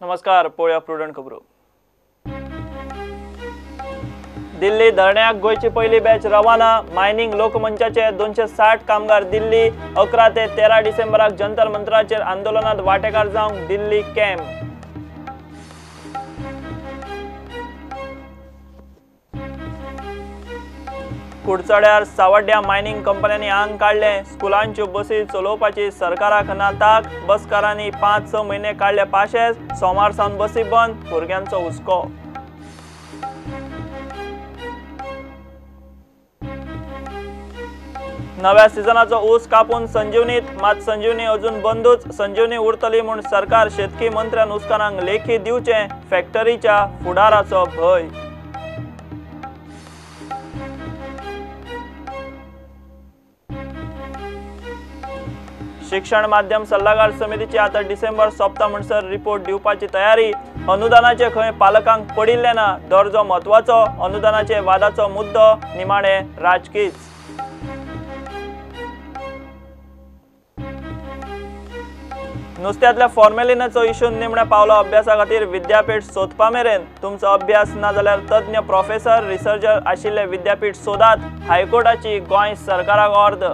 नमस्कार, पळोवया प्रुडंट खबरो. दिल्ली धरण्याक गोंयची पयली बॅच रवाना. मायनिंग लोकमंचाचे 260 कामगार दिल्ली. 11 ते 13 डिसेंबराक जंतर मंतराचेर आंदोलनात वांटेकार जावंक दिल्ली कॅम्प. कुडचड्यार सावड्ड्या मायनिंग कंपन्यांनी आंग काडलें. स्कुलांच्यो बसी चलोवपाची सरकाराक ना ताक. बसकारांनी 5-6 म्हयने काडले पाशेज. सोमार सावन बसी बंद, भुरग्यांचो हुस्को. नव्या सिजनाचो ऊस कापून संजीवनीत, मात संजीवनी अजून बंदूच. संजीवनी उरतली म्हूण सरकार शेतकी मंत्र्यान ऊसकारांक लेखी दिवचें. फॅक्टरीच्या फुडाराचो भंय. शिक्षण माध्यम सल्लागार समितीची आता डिसेंबर सोंपता म्हणसर रिपोर्ट दिवपाची तयारी. अनुदानाचे खंय पालकांक पडिल्लें ना. दर्जो म्हत्वाचो. अनुदानाचे वादाचो मुद्दो निमाणे राजकीच. नुस्त्यांतल्या फॉर्मेलिनाचो इशू निमण्या पावलो. अभ्यासा खातीर विद्यापीठ सोदपा मेरेन. तुमचो अभ्यास ना जाल्यार तज्ञ प्रोफेसर रिसर्चर आशिल्ले विद्यापीठ सोदात. हायकोर्टाची गोंय सरकाराक ऑर्द.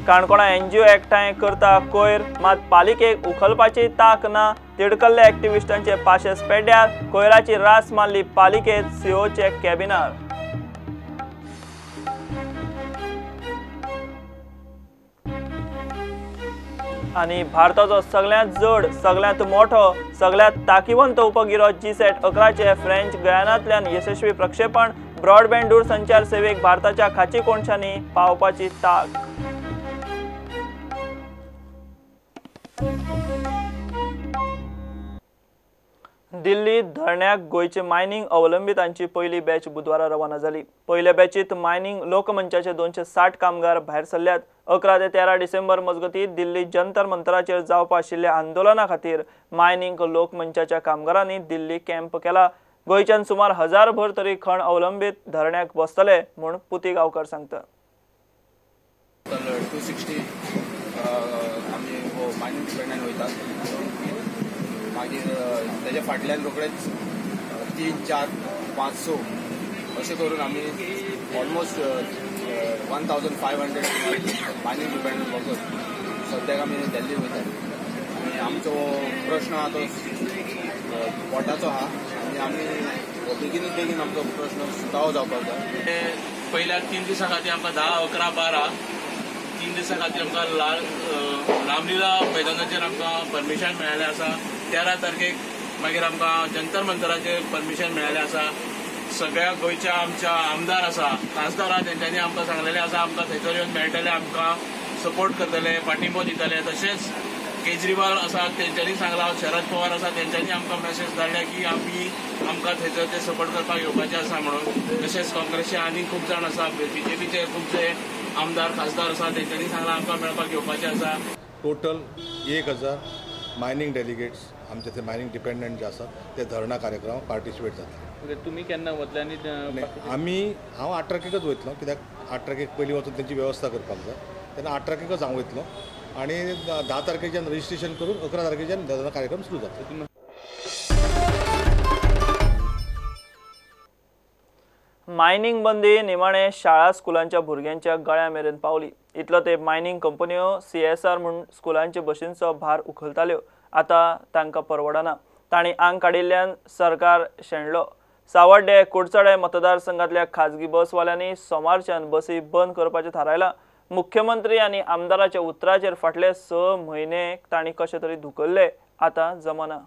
काणकोणा एनजीओ एकठांय करता कोयर, मात पालिकेक उखलपाची ताक ना. तिडकल्ल्या एक्टिविस्टांचे पाशेस पेड्ड्यार. कोयराची रास मारली पालिकेत सीओचे कॅबिनार. आनी भारताचो सगळ्यांत जड, सगळ्यांत मोठो, सगळ्यांत ताकीवंत उपगिरो GSAT 11 French गयानांतल्यान यशस्वी प्रक्षेपण. ब्रॉडबँड दूरसंचार सेवेक भारताच्या खाची कोनशांनी पावपाची ताक. दिल्ली धरण्याक गोंयचे मायनिंग अवलंबितांची पयली बॅच बुधवारा रवाना जाली. पयल्या बॅचीत मायनिंग लोकमंचाचे 260 कामगार भायर सरल्यात. 11 ते 13 डिसेंबर मजगती दिल्ली जंतर मंतराचेर जावपा आशिल्ल्या आंदोलना खातीर मायनिंग लोकमंचाच्या कामगारांनी दिल्ली कॅम्प केला. गोंयच्यान सुमार 1000 तरी खण अवलंबीत धरण्याक बसतले म्हूण पुती गांवकर सांगता. 260 आमी मायनिंग डिपेंडंट वयतात. मागीर तेज्या फाटल्यान रोखडेच 3, 4, 5, 6 अशें करून आमी ऑलमोस्ट 1500 मायनिंग डिपेंडंट वर्कर्स सद्याक आमी दिल्ली वयतात. आनी आमचो प्रश्न आहा तो पोटाचो आहा आनी आमी बेगीनूच बेगीन आमचो प्रश्न सुटावो जावपाक जाय. पयल्या 3 दिसां खातीर आमकां 10, 11, 12 3 दिसां खातीर आमकां रामलीला मैदानाचेर आमकां परमिशन मेळ्ळें आसा. 13 तारखेक मागीर आमकां जंतर मंतराचेर परमिशन मेळ्ळें आसा. सगळ्या गोंयच्या आमच्या आमदार आसा, खासदार आसा, तेंच्यांनी आमकां सांगलेलें आसा आमकां थंयसर येवन मेळटले, आमकां सपोर्ट करतले, पाठिंबो दितले. तशेंच केजरीवाल आसा तेंच्यांनी सांगलां, शरद पवार आसा तेंच्यांनी आमकां मेसेज धाडल्या की आमी आमकां थंयसर ते सपोर्ट करपाक येवपाचे आसा म्हणून. तशेंच काँग्रेसचे आनी खूब जाण आसा, बीजेपीचे खुबशे आमदार खासदार आसा तेंच्यांनी सांगलां आमकां मेळपाक येवपाचें आसा. टोटल 1000 मायनिंग डेलिगेट्स आमचे ते मायनिंग डिपेंडंट जे आसा ते धरणा कार्यक्रमाक पार्टिसिपेट जाता. तुमी केन्ना वतले? आनी आमी हांव 8 तारखेकच वयतलो, कित्याक 8 तारखेक पयलीं वचून तेंची वेवस्था करपाक जाय. तेन्ना 8 तारखेकच हांव वयतलो आनी 10 तारखेच्यान रजिस्ट्रेशन करून 11 तारखेच्यान धरणा कार्यक्रम सुरू जातलो. मायनिंग बंदी निमाणे शाळा स्कुलांच्या भुरग्यांच्या गळ्या मेरेन पावली. इतलो ते मायनिंग कंपन्यो CSR म्हूण स्कुलांचे बशींचो भार उखलताल्यो. आतां तांकां परवडना. तांणी आंग काडिल्ल्यान सरकार शेणलो. सावड्डे कुडचडे मतदारसंघातल्या खाजगी बसवाल्यांनी सोमारच्यान बसी बंद करपाचें थारायलां. मुख्यमंत्री आनी आमदाराच्या उतराचेर फाटले 6 म्हयने तांणी कशें तरी धुकल्ले. आतां जमना.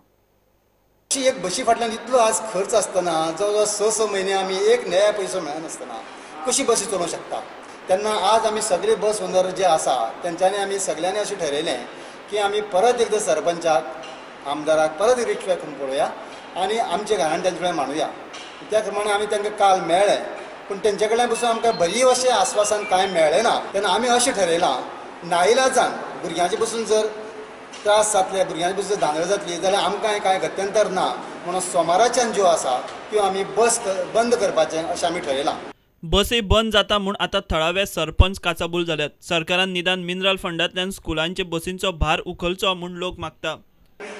एक बशी फाटल्यान इतलो आज खर्च आसतना जवळ जवळ 6-6 म्हयने आमी एक नया पयसो मेळनासतना कशी बसी चलोवंक शकता. तेन्ना आज आमी सगळे बस ओनर जे आसा तेंच्यांनी आमी सगळ्यांनी अशें ठरयलें की आमी परत एकदां सरपंचाक आमदाराक परत रिक्वेस्ट करून पळोवया आनी आमचे घरान तेंचे कडेन मांडुया. त्या प्रमाणे आमी तांकां काल मेळ्ळे, पूण तेंचे कडल्यान पसून आमकां बरी अशें आस्वासन कांय मेळ्ळें ना. तेन्ना आमी अशें ठरयलां नाइलाजान भुरग्यांचे पसून जर त्रास जातले, भुरग्यांचे पसून जर धांदळ जातली जाल्यार आमकां कांय गत्यंतर ना म्हणून सोमाराच्यान ज्यो आसा त्यो आमी बस बंद करपाचें अशें आमी ठरयलां. बसी बंद जाता म्हूण आतां थळावे सरपंच काचाबूल जाल्यात. सरकारान निदान मिनरल फंडांतल्यान स्कुलांचे बसींचो भार उखलचो म्हूण लोक मागता.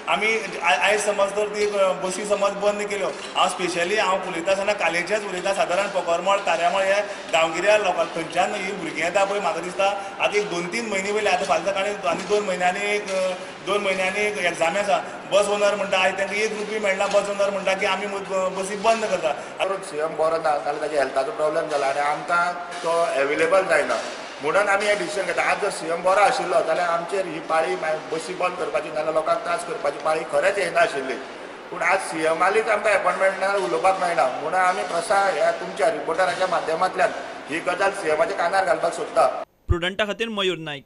आमी आयज समज तर ती बसी समज बंद केल्यो, हांव स्पेशली हांव उलयता आसतना कालेच्याच उलयता, सादारण पोकरमळ ताऱ्यामळ हे गांवगिऱ्या लोकांक थंयच्यान ही भुरगीं येता पळय, म्हाका दिसता आतां एक 2-3 म्हयने वयले, आतां फाल्यां सकाळीं आनी 2 म्हयन्यांनी एक एग्जाम आसा. बस ओनर म्हणटा आयज तांकां 1 रुपया मेळना, बस ओनर म्हणटा की आमी बसी बंद करता. सीएम बरो ना जाल्यार ताच्या हेल्थाचो प्रॉब्लेम जाला आनी आमकां तो एवेलेबल जायना म्हणून आमी हें डिसिजन घेता. आज जर सीएम बरो आशिल्लो जाल्यार आमचेर ही पाळी बसी बंद करपाची नाजाल्यार लोकांक त्रास करपाची पाळी खरेंच येनाशिल्ली. पूण आज सीएमालीच आमकां एपॉयंटमेंट ना, उलोवपाक मेळना म्हणून आमी प्रसा ह्या तुमच्या रिपोर्टराच्या माध्यमांतल्यान ही गजाल सीएमाच्या कानार घालपाक सोदता. प्रुडंटा खातीर मयूर नाईक.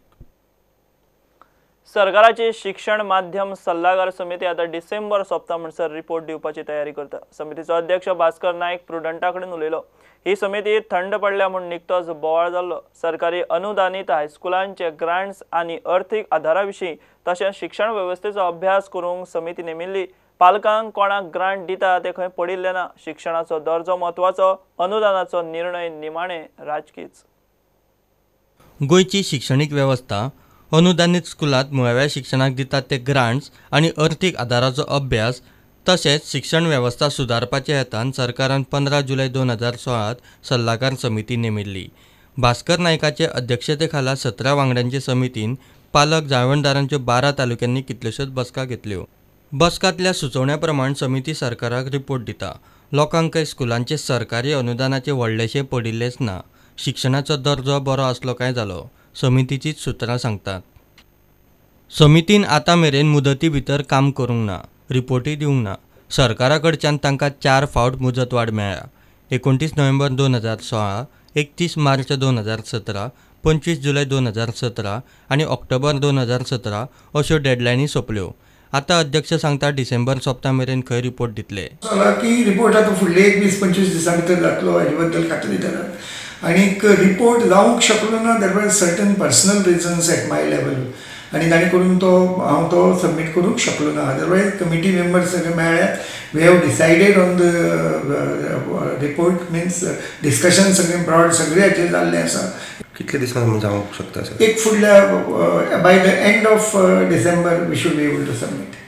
सरकाराची शिक्षण माध्यम सल्लागार समिती आतां डिसेंबर सोंपता म्हणसर रिपोर्ट दिवपाची तयारी करता. समितीचो अध्यक्ष भास्कर नायक प्रुडंटा कडेन उलयलो. ही समिती थंड पडल्या म्हूण निकतोच बोवाळ जाल्लो. सरकारी अनुदानीत हायस्कुलांचे ग्रांट्स आनी अर्थीक आधारा विशीं तशेंच शिक्षण वेवस्थेचो अभ्यास करूंक समिती नेमिल्ली. पालकांक कोणाक ग्रांट दिता ते खंय पडिल्लें ना. शिक्षणाचो दर्जो म्हत्वाचो, अनुदानाचो निर्णय निमाणे राजकीच. गोंयची शिक्षणीक वेवस्था अनुदानीत स्कुलांत मुळाव्या शिक्षणाक दितात ते ग्रांट्स आनी अर्थीक आदाराचो अभ्यास तशेंच शिक्षण वेवस्था सुदारपाच्या हेतान सरकारान 15 जुलय 2016 सल्लागार समिती नेमिल्ली. भास्कर नायकाचे अध्यक्षते खाला 17 वांगड्यांचे समितीन पालक जाळवणदारांच्यो 12 तालुक्यांनी कितल्योश्योच बसका घेतल्यो. बसकांतल्या सुचोवण्या प्रमाण समिती सरकाराक रिपोर्ट दिता. लोकांक स्कुलांचे सरकारी अनुदानाचे व्हडलेशें पडिल्लेंच ना. शिक्षणाचो दर्जो बरो आसलो काय जालो, समितीचीच सूत्रां सांगतात. समितीन आतां मेरेन मुदती भितर काम करूंक ना, रिपोर्टूय दिवंक ना. सरकारा कडच्यान तांकां 4 फावट मुजतवाड मेळ्ळ्या. 29 नोव्हेंबर 2016, 31 मार्च 2017, 25 जुलय 2017 आनी ऑक्टोबर 2017 अश्यो डेडलायनी सोंपल्यो. आतां अध्यक्ष सांगता डिसेंबर सोंपता मेरेन खंय रिपोर्ट दितले. की रिपोर्ट आतां फुडले 20-25 दिसां भितर जातलो हाजे बद्दल खात्री करात. आनीक रिपोर्ट जावंक शकलो ना there were certain personal reasons at my level आनी ताणें करून तो हांव तो सबमीट करूंक शकलो ना. अदरवायज कमिटी मेंबर्स सगळे मेळ्ळ्यात, we have decided on the report, means discussion सगळें ब्रॉड सगळें हाचेर जाल्लें आसा. कितले दिसांनी जावंक शकता सर? एक फुडल्या by the end of December we should be able to submit.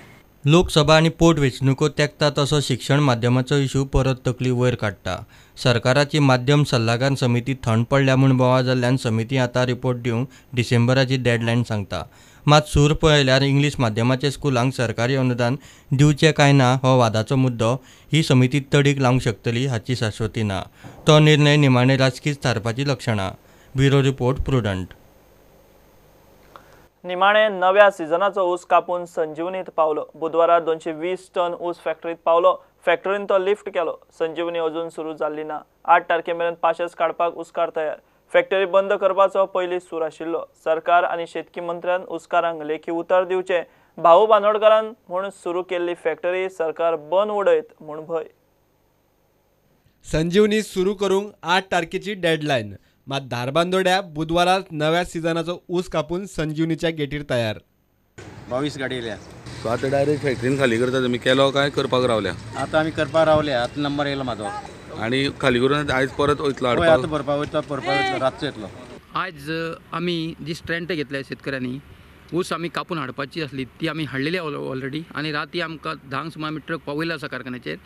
Lok Sabha आनी पोट वेंचणुको तेंकता तसो शिक्षण माध्यमाचो इशू परत तकली वयर काडटा. सरकाराची माध्यम सल्लागार समिती थंड पडल्या म्हूण बोवाळ जाल्ल्यान समिती आतां रिपोर्ट दिवंक डिसेंबराची डेडलायन सांगता. मात सूर पळयल्यार इंग्लीश माध्यमाचे स्कुलांक सरकारी अनुदान दिवचें काय ना हो वादाचो मुद्दो ही समिती तडीक लावंक शकतली हाची शाश्वती ना. तो निर्णय निमाणे राजकीच थारपाची लक्षणां. Bureau report, Prudent. निमाणे नव्या सिजनाचो ऊस कापून संजीवनीत पावलो. बुधवारा 220 टन ऊस फॅक्टरीत पावलो. फॅक्टरीन तो लिफ्ट केलो. संजीवनी अजून सुरू जाल्ली ना. 8 तारखे मेरेन पाशेस काडपाक ऊसकार तयार. फॅक्टरी बंद करपाचो पयलीं सूर आशिल्लो. सरकार आनी शेतकी मंत्र्यान ऊसकारांक लेखी उतर दिवचें. भाऊ बांदोडकारान म्हूण सुरू केल्ली फॅक्टरी सरकार बंद उडयत म्हूण भंय. संजीवनी सुरू करूंक 8 तारखेची डेडलायन, मात धारबांदोड्या बुधवारा नव्या सिजनाचो ऊस कापून संजीवनीच्या गेटीर तयार. 22 गाडी येयल्या. सो आतां डायरेक्ट फॅक्टरीन खाली करता तुमी? केलो काय करपाक रावल्या? आतां आमी करपाक रावल्या. आतां नंबर येयलो म्हाजो आनी खाली करून आयज परत वयतलो हाडपाक? आतां भरपाक वयतलो, भरपाक वयतलो, रातचो येतलो. आयज आमी जी स्ट्रेंथ घेतल्या शेतकऱ्यांनी, ऊस आमी कापून हाडपाची आसली ती आमी हाडलेली ऑलरेडी आनी राती आमकां 10 सुमार आमी ट्रक पावयलो आसा कारखान्याचेर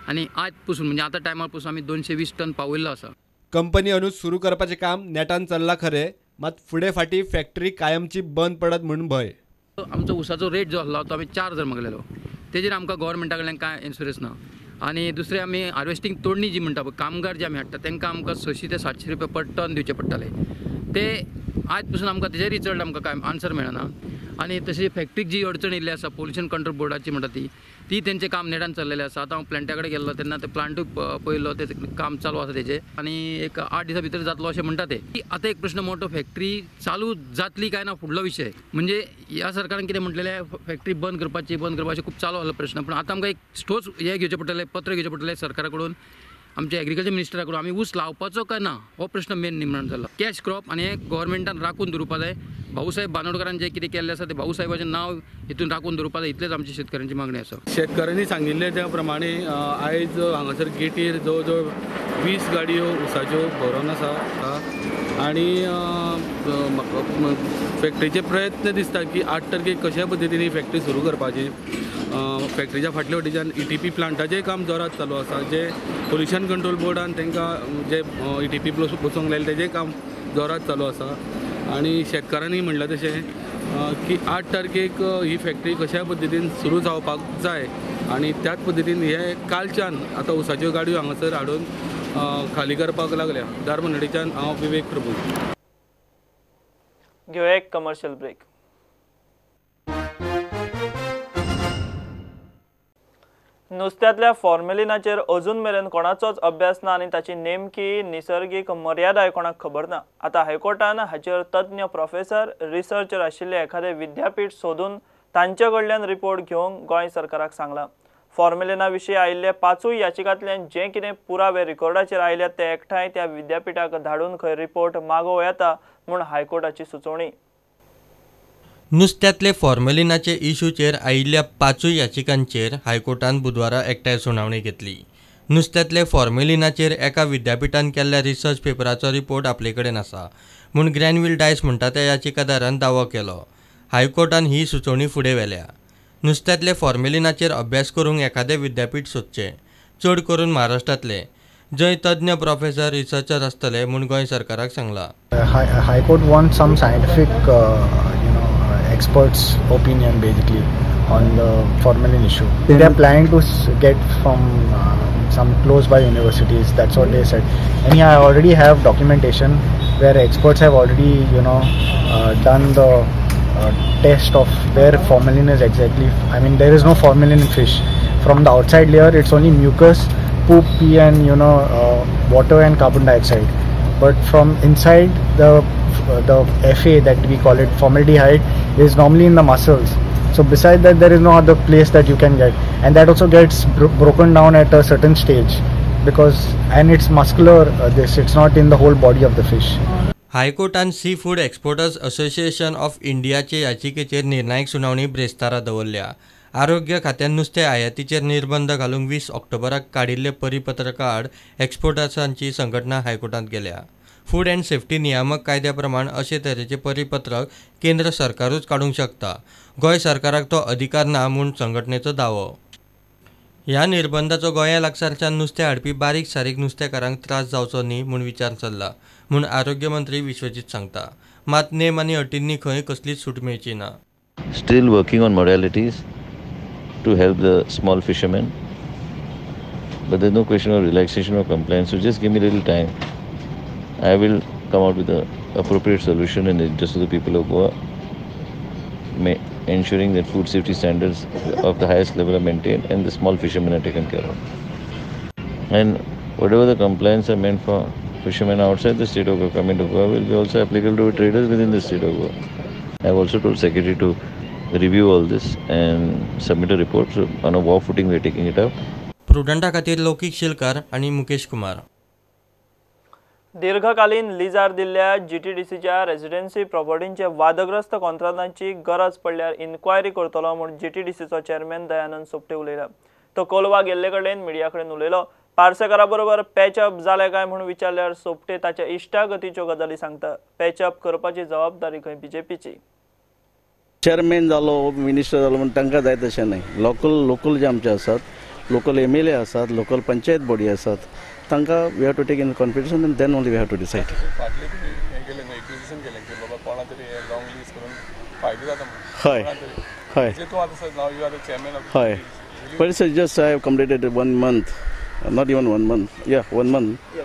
आनी आज पसून म्हणजे आतां टायमार पसून आमी 220 टन पावयल्लो आसा. कंपनी अंदू सुरू करपाचें काम नेटान चल्लां खरें, मात फुडें फाटीं फॅक्टरी कायमची बंद पडत म्हूण भंय. आमचो ऊसाचो रेट जो आसलो तो आमी 4000 मागलेलो, तेजेर आमकां गव्हर्मेंटा कडल्यान कांय इन्शुरन्स ना. आनी दुसरें आमी हार्वेस्टींग तोडणी जी म्हणटा पळय, कामगार जे आमी हाडटा तांकां आमकां 600 ते 700 रुपया पर टन दिवचे पडटाले, ते आज पसून आमकां तेजेर रिजल्ट आमकां कांय आन्सर मेळना. आनी तशी फॅक्टरीक जी अडचण येयल्ली आसा पोल्युशन कंट्रोल बोर्डाची म्हणटा ती तेंचें काम नेटान चल्लेलें आसा. आतां हांव प्लांटा कडेन गेल्लो तेन्ना ते प्लांटूय पळयलो, तें काम चालू आसा तेजें आनी एक 8 दिसां भितर जातलो अशें म्हणटा ते. आतां एक प्रश्न मोठो, फॅक्टरी चालू जातली काय ना फुडलो विशय. म्हणजे ह्या सरकारान कितें म्हटलेलें, फॅक्टरी बंद करपाची बंद करपाची खूब चालू आसलो प्रश्न, पूण आतां आमकां एक ठोस हें घेवचें पडटलें, पत्र घेवचें पडटलें सरकारा कडून, आमच्या एग्रीकल्चर मिनिस्टरा कडून. आमी ऊस लावपाचो काय ना हो प्रश्न मेन निर्माण जाला. कॅश क्रॉप आनी हें गव्हर्मेंटान राखून दवरपा जाय. भाऊसाहेब बांदोडकरान जें कितें केल्लें आसा तें भाऊसाहेबाचें नांव हितून राखून दवरपाक जाय, इतलेच आमच्या शेतकऱ्यांची मागणी आसा. शेतकऱ्यांनी सांगिल्लें त्या प्रमाणे आयज हांगासर गेटीर जवळ जवळ 20 गाडयो ऊसाच्यो भरून आसा आनी फॅक्टरीचे प्रयत्न दिसता की 8 तारखेक कशा पद्दतीन फॅक्टरी सुरू करपाची. फॅक्टरीच्या फाटल्या वटेच्यान ETP प्लांटाचें काम जोरात चालू आसा, जे पोल्युशन कंट्रोल बोर्डान तांकां जे ETP बसोवंक लायलें तेजें काम जोरात चालू आसा. आनी शेतकारांनी म्हणलां तशें की 8 तारखेक ही फॅक्टरी कशा पद्दतीन सुरू जावपाक जाय आनी त्याच पद्दतीन हे कालच्यान आतां ऊसाच्यो गाडयो हांगासर हाडून खाली करपाक लागल्या. धारबांदोडेच्यान हांव विवेक प्रभू. घेवया एक कमर्शियल ब्रेक. नुस्त्यांतल्या फॉर्मेलिनाचेर अजून मेरेन कोणाचोच अभ्यास ना आनी ताची नेमकी निसर्गीक मर्यादाय कोणाक खबर ना. आतां हायकोर्टान हाचेर तज्ञ प्रोफेसर रिसर्चर आशिल्ले एखादें विद्यापीठ सोदून तांचे कडल्यान रिपोर्ट घेवंक गोंय सरकाराक सांगलां. फॉर्मेलिना विशीं आयिल्ले 5 याचिकांतल्यान जे कितें पुरावे रिकॉर्डाचेर आयल्यात ते एकठांय त्या विद्यापीठाक धाडून खंय रिपोर्ट मागोवं येता म्हूण हायकोर्टाची सुचोवणी. नुस्त्यांतले फॉर्मेलिनाचे इशूचेर आयिल्ल्या 5 याचिकांचेर हायकोर्टान बुधवारा एकठांय सुनावणी घेतली. नुस्त्यांतले फॉर्मेलिनाचेर एका विद्यापीठान केल्ल्या रिसर्च पेपराचो रिपोर्ट आपले कडेन आसा म्हूण ग्रॅनव्हील डायस म्हणटा त्या याचिकादारान दावो केलो. हायकोर्टान ही सुचोवणी फुडें व्हेल्या. नुस्त्यांतले फॉर्मेलिनाचेर अभ्यास करूंक एखादें विद्यापीठ सोदचें, चड करून महाराष्ट्रांतलें, जंय तज्ञ प्रोफेसर रिसर्चर आसतले म्हूण गोंय सरकाराक सांगलां. High court want some scientific experts' opinion basically on the formalin issue. They are planning to get from some close by universities, that's what they said. And yeah, I already have documentation where experts have already, you know, done the test of where formalin is exactly. I mean, there is no formalin in fish. From the outside layer, it's only mucus, poop, pee and, you know, water and carbon dioxide. But from inside, the FA that we call it, formaldehyde, is normally in the muscles. So beside that, there is no other place that you can get, and that also gets broken down at a certain stage, because and it's muscular. This it's not in the whole body of the fish. हायकोर्टान sea food exporters association of इंडियाचे याचिकेचेर निर्णायक सुनावणी ब्रेस्तारा दवरल्या. आरोग्य खात्यान नुस्तें आयातीचेर निर्बंध घालूंक 20 ऑक्टोबराक काडिल्ले परिपत्रका आड एक्सपोर्टर्सांची संघटना हायकोर्टांत गेल्या. फूड अँड सेफ्टी नियामक कायद्या प्रमाण अशे तरेचें परिपत्रक केंद्र सरकारूच काडूंक शकता. गोंय सरकाराक तो अधिकार ना म्हूण संघटनेचो दावो. ह्या निर्बंधाचो गोंया लागसारच्यान नुस्तें हाडपी बारीक सारीक नुस्तेकारांक त्रास जावचो न्ही म्हूण विचार चल्ला म्हूण आरोग्य मंत्री विश्वजीत सांगता. मात नेम आनी अटींनी खंय कसलीच सूट मेळची ना. Still working on modalities to help the small fishermen, but there's no question of relaxation or compliance, so just give me a little time. I will come out with the appropriate solution in the interest of the people of Goa, ensuring that food safety standards of the highest level are maintained and the small fishermen are taken care of. And whatever the compliance are meant for fishermen outside the state of Goa coming to Goa will be also applicable to traders within the state of Goa. I have also told Secretary to review all this and submit a report. So on a war footing we are taking it up. प्रुडंटा खातीर लौकीक शिलकार आनी मुकेश कुमार. दीर्घकालीन lizard दिल्ल्या जीटीडीसीच्या residency प्रॉपर्टींचे वादग्रस्त कॉन्त्रातांची गरज पडल्यार enquiry करतलो म्हूण जीटीडीसीचो chairman Dayanand Sopte उलयला. तो कोलवा गेल्ले कडेन मिडिया कडेन उलयलो. पार्सेकारा बरोबर पॅचअप जालें काय म्हूण विचारल्यार सोपटे ताच्या इश्टागतीच्यो गजाली सांगता. पॅचअप करपाची जबाबदारी खंय बीजेपीची. चेअरमॅन जालो, मिनिस्टर जालो म्हूण तांकां जाय तशें न्हय. लोकल जे आमचे आसात, लोकल MLA आसात, लोकल पंचायत बॉडी आसात, तांकां we have to take in confidence and then only we have to decide. हय हय हय, but it's just I have completed 1 month, not even 1 month, yeah, 1 month,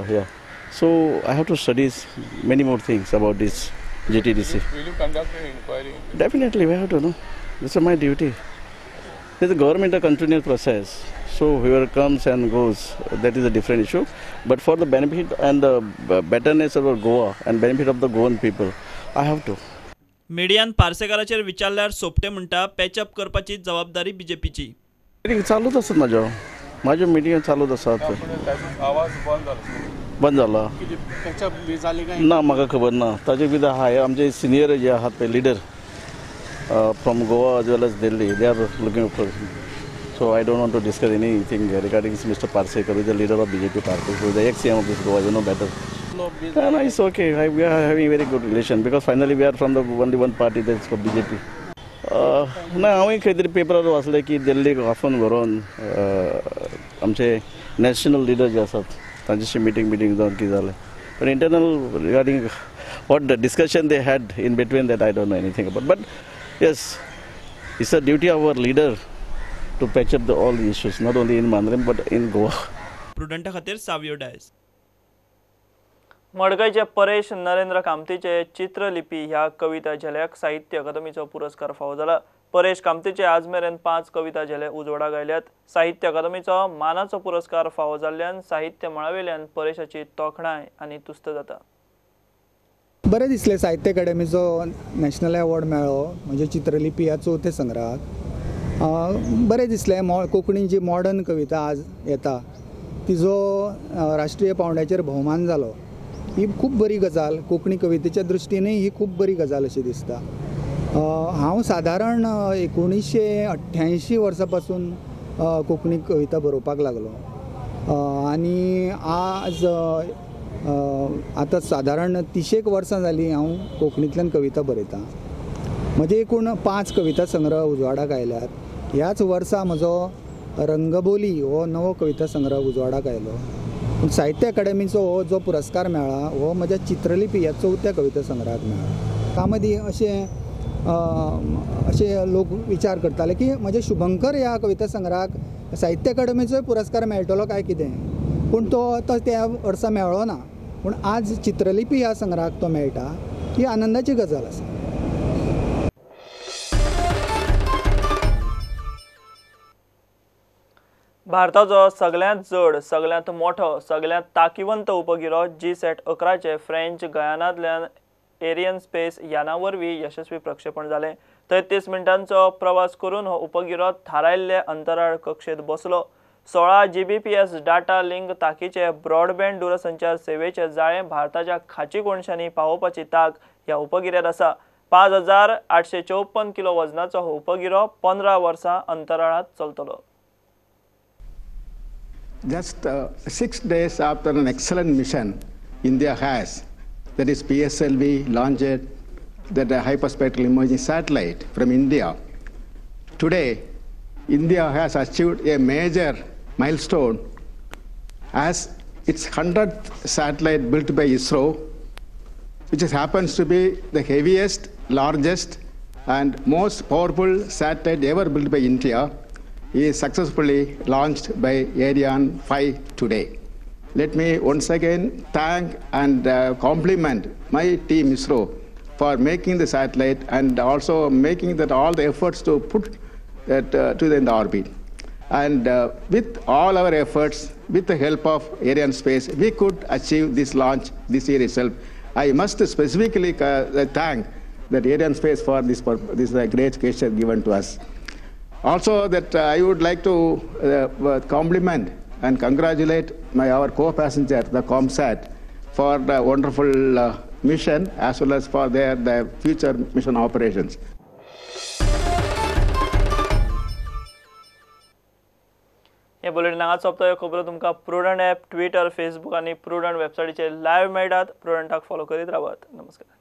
yeah. So I have to study many more things about this GTDC. Will you conduct an inquiry? Definitely, we have to know. This is my duty. This is a government, a continuous process. So whoever comes and goes, that is a different issue. But for the benefit and the betterness of Goa and benefit of the Goan people, I have to. मिडियान पार्सेकाराचेर विचारल्यार सोपटे म्हणटा patch-up करपाची जबाबदारी बीजेपीची. Meeting चालूच आसात, म्हाज्यो meeting चालूच आसात. आवाज बंद जालो. बंद जाला. ना म्हाका खबर ना ताजे कितें आहा. आमचे सिनियर जे आहात पळय leader from Goa as well as Delhi, they are looking for. So I don't want to discuss anything regarding Mr. Parsekar, who is the leader of BJP party, who is the ex-CM of this Goa, you know better. No, no, it's okay. We are having very good relation because finally we are from the only one party, that's called BJP. ना हांवें खंय तरी पेपरार वाचलें की दिल्लीक आफोवन व्हरोन आमचे नॅशनल लिडर जे आसात तांच्याशी मिटींग जावन कितें जालें. But internal regarding what the discussion they had in between that I don't know anything about. But yes, it's a duty of our leader to patch up all the issues, not only in Mandrem but in Goa. प्रुडंटा खातीर सावियो डायस. मडगांवचे परेश नरेंद्र कामतीचे चित्रलिपी ह्या कविता झेल्याक साहित्य अकादमीचो पुरस्कार फावो जाला. परेश कामतीचे आज मेरेन 5 कविता झेले उजवाडाक आयल्यात. साहित्य अकादमीचो मानाचो पुरस्कार फावो जाल्ल्यान साहित्य मळावेल्यान परेशाची तोखणाय आनी तुस्त जाता. बरें दिसलें साहित्य अकादमीचो नॅशनल अवॉर्ड मेळ्ळो म्हणजे चित्रलिपी ह्या चवथ्या संग्रहाक. बरें दिसलें. कोंकणी जी मॉडर्न कविता आज येता तिजो राष्ट्रीय पावंड्याचेर भोवमान जालो, ही खूब बरी गजाल. कोंकणी कवितेच्या दृश्टीनूय ही खूब बरी गजाल अशी दिसता. हांव सादारण 1988 वर्सा पासून कोंकणी कविता बरोवपाक लागलो आनी आज आतां सादारण 30 वर्सां जालीं हांव कोंकणींतल्यान कविता बरयतां. म्हजे एकूण 5 कविता संग्रह उजवाडाक आयल्यात. ह्याच वर्सा म्हजो रंगबोली हो नवो कविता संग्रह उजवाडाक आयलो. पूण साहित्य अकादेमीचो हो जो पुरस्कार मेळ्ळा हो म्हज्या चित्रलिपी ह्या चवथ्या कविता संग्रहाक मेळ्ळा. त्या मदीं अशें अशें लोक विचार करताले की म्हज्या शुभंकर ह्या कविता संग्रहाक साहित्य अकादेमीचोय पुरस्कार मेळटलो काय कितें, पूण तो त्या वर्सा मेळ्ळो ना. पूण आज चित्रलिपी ह्या संग्रहाक तो मेळटा, ही आनंदाची गजाल आसा. भारताचो सगळ्यांत जड, सगळ्यांत मोठो, सगळ्यांत ताकीवंत उपगिरो GSAT 11 French गयानांतल्यान एरियन स्पेस याना वरवीं यशस्वी प्रक्षेपण जालें. 33 मिनटांचो प्रवास करून हो उपगिरो थारायल्ले अंतराळ कक्षेत बसलो. 16 Gbps data link ताकीचे ब्रॉडबँड दूरसंचार सेवेचे जाळें भारताच्या खाची कोनशांनी पावोवपाची ताक ह्या उपगिऱ्यात आसा. 5854 किलो वजनाचो हो उपगिरो 15 वर्सां अंतराळांत चलतलो. Just 6 days after an excellent mission India has, that is PSLV launched that hyperspectral imaging satellite from India. Today, India has achieved a major milestone as its 100th satellite built by ISRO, which happens to be the heaviest, largest and most powerful satellite ever built by India, is successfully launched by Ariane 5 today. Let me once again thank and compliment my team ISRO for making the satellite and also making that all the efforts to put that to the, in the orbit. And with all our efforts, with the help of Ariane Space, we could achieve this launch this year itself. I must specifically thank that Ariane Space for this great gesture given to us. Also, that I would like to compliment and congratulate our co-passenger, the COMSAT, for the wonderful mission as well as for their future mission operations. हे bulletin हांगाच सोंपता. ह्यो खबरो तुमकां prudent app, Twitter, Facebook आनी prudent वेबसायटीचेर live मेळटात. प्रुडंटाक follow करीत रावात. नमस्कार.